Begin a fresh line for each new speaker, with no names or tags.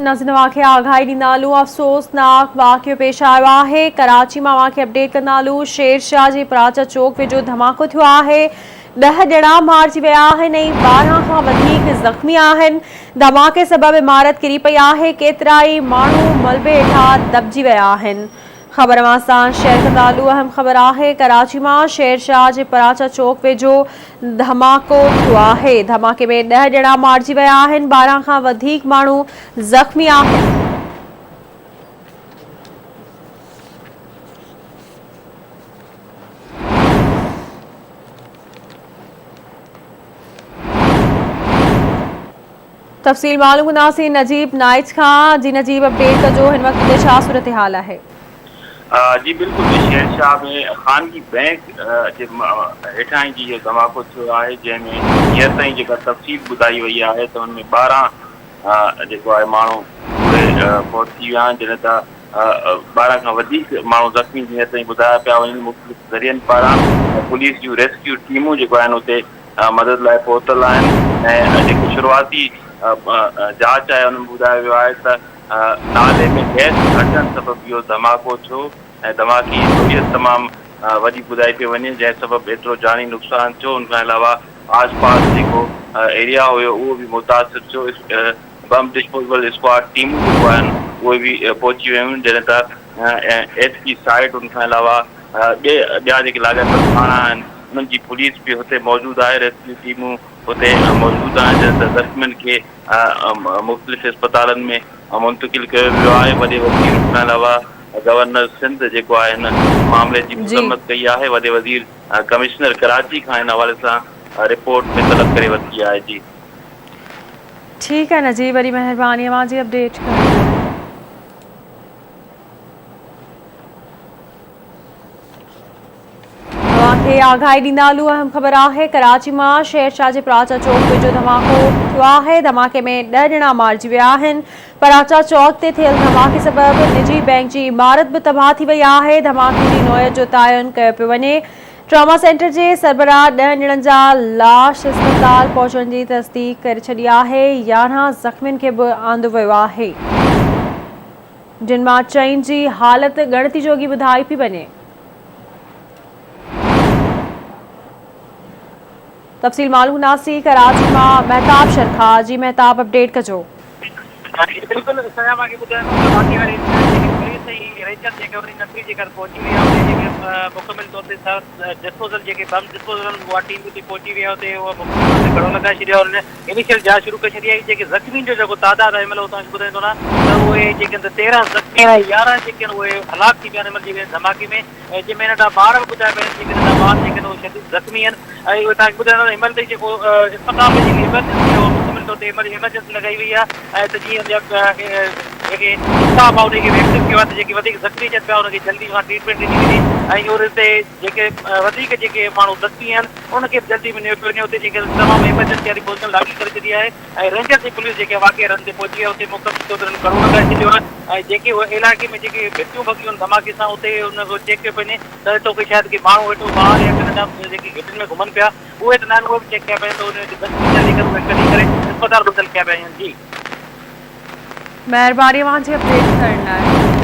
ناظرين اوهان کي آگاهي ڏيندا هلون افسوسناڪ واقعو پيش آيو آهي ڪراچي مان اوهان کي اپڊيٽ ڪندا هلون شير شاهه جي پراچا چوڪ ويجهو ڌماڪو ٿيو آهي ڏهه ڄڻا مارجي ويا آهن ۽ 12 کان وڌيڪ زخمي آهن ڌماڪي سبب عمارت ڪري پئي آهي ڪيترائي ماڻهو ملبي هيٺان دٻجي ويا آهن خبر اوهان سان شيئر ڪندا هلون اهم خبر آهي ڪراچي مان شير شاهه جي پراچا چوڪ ويجهو ڌماڪو ٿيو آهي ڌماڪي ۾ 10 ڄڻا مارجي ويا آهن 12 کان وڌيڪ ماڻهو زخمي آهن. تفصيل معلوم ڪنداسين نجيب نائچ کان جي نجيب اپڊيٽ ڪجو هن وقت اتي ڇا صورتحال آهي.
جي بلڪل شير شاهه ۾ خانگي بئنڪ جي هيٺان ئي جي اهو ڌماڪو ٿيو آهي جنهن ۾ هينئر تائين جيڪا تفصيل ٻڌائي وئي آهي ته ان ۾ 12 جيڪو آهي ماڻهو اهي فوت ٿي ويا آهن جڏهن ته 12 کان وڌيڪ ماڻهو زخمي هينئر تائين ٻڌايا پيا وڃن مختلف ذريعن پاران پوليس جون ريسڪيو ٽيمون جيڪو آهن اتي مدد لاء پهتل آهن ۽ جيڪي شروعاتي جاچ آهي ان ۾ ٻڌايو ويو آهي ته نالي ۾ گئس گهٽجڻ سبب اهو ڌماڪو ٿيو ۽ ڌماڪي جي نوعيت تمام وڏي ٻڌائي پئي وڃي جنهن سبب ايترو جاني نقصان ٿيو ان کان علاوه آس پاس جيڪو ايريا هيو اهو به متاثر ٿيو بم ڊسپوزبل اسڪواڊ ٽيمون جيڪو آهن اهي به پهچي ويون جڏهن ته ايس پي سائيٽ ان کان علاوه ٻيا جيڪي لاڳاپيل ٿاڻا آهن انهن جي پوليس به هتي موجود آهي، ريسڪيو ٽيمون هتي موجود آهن جڏهن ته زخمين کي مختلف اسپتالن ۾ منتقل ڪيو ويو آهي، وڏي وزير ان کان علاوه گورنر سنڌ جيڪو آهي هن معاملي جي مذمت ڪئي آهي، وڏي وزير ڪمشنر ڪراچي کان هن حوالي سان رپورٽ به طلب ڪري ورتي آهي جي.
ٺيڪ آهي نجيب وڏي مهرباني اوهان جي اپڊيٽ ڪرڻ لاء. اوهان کي آگاهي ڏيندا هلون اهم خبر آهي ڪراچي مان شير شاهه جي پراچا چوڪ ويجهو ڌماڪو ٿيو آهي ڌماڪي ۾ 10 ڄڻا مارجي ويا آهن پراچا چوڪ تي ٿيل ڌماڪي سبب نجي بئنڪ جي عمارت به تباهه ٿي وئي آهي ڌماڪي جي نوعيت جو تعين ڪيو پيو وڃي ٽراما سينٽر جي سربراهه 10 ڄڻن جا لاش اسپتال پهچڻ جي تصديق ڪري ڇڏي آهي 11 زخمين کي به آندو ويو آهي جن مان چئن جي حالت ڳڻتي جوڳي ٻڌائي پئي وڃي. تفصيل معلوم ڪنداسين ڪراچي مان مهتاب شرخا جي مهتاب اپڊيٽ ڪجو.
جي بلڪل سجا مان کي ٻڌايو ته واقعي واري انسيڊنٽ جيڪي پوليس ۽ رينجرز جيڪي انهي نفري جيڪر پهچي وئي آهي اتي جيڪي مڪمل طور تي سر ڊسپوزل جيڪي بم ڊسپوزل اها ٽيم به اتي پهچي وئي آهي اتي اها مڪمل طور تي گهڙو لڳائي ڇڏيو آهي انهن انيشل جاچ شروع ڪري ڇڏي آهي جيڪي زخمين جو جيڪو تعداد آهي هن مهل اهو توهان کي ٻڌائيندو هلان ته اهي جيڪي آهن ته 13 زخمي آهن 11 جيڪي آهن اهي هلاڪ ٿي پيا آهن هن مهل جيڪي ڌماڪي ۾ ۽ جنهن ۾ ننڍا ٻار به ٻڌايا پيا وڃن جيڪي ننڍا ٻار جيڪي آهن اهي شديد زخمي آهن ۽ اهي توهان کي ٻڌائيندو هلان هن مهل تائين جيڪو اسپتال ۾ جيڪي ايمرجنسي آهي اها مڪمل طور تي ايمرجنسي لڳائي وئي آهي ۽ ته جيئن جيڪي اسٽاف آهي انهي کي ويڪسين ڪيو آهي ته جيڪي وڌيڪ زخمي ٿين پيا انهن کي جلدي کان ٽريٽمينٽ ڏني وڃي ۽ اهو هتي جيڪي وڌيڪ جيڪي ماڻهو زخمي آهن ان کي به جلدي ۾ نيو پيو وڃي اتي جيڪي تمام ايمرجنسي واري پوزيشن لاڳو ڪري ڇڏي آهي ۽ رينجرز ۽ پوليس جيڪي واقعي رن تي پهچي ويا اتي مڪمل طور تي انهن ڪڙو لڳائي ڇڏيو آهي ۽ جيڪي اهي علائقي ۾ جيڪي ڀتيون ڀڳيون آهن ڌماڪي سان اتي ان کي چيڪ ڪيو پيو وڃي ته اتو ڪي شايد ڪي ماڻهو ويٺو ٻار يا ڪي ننڍا جيڪي گهٽين ۾ گهمن پيا اهي ته ناهن اهي به چيڪ ڪيا پيا وڃن ته انهن جي زخمي ٿيل جيڪر اهي ڪڍي ڪري اسپتال منتقل ڪيا پيا وڃن جي.
مهرباني اوهان جي اپڊيٽ ڪرڻ لاء.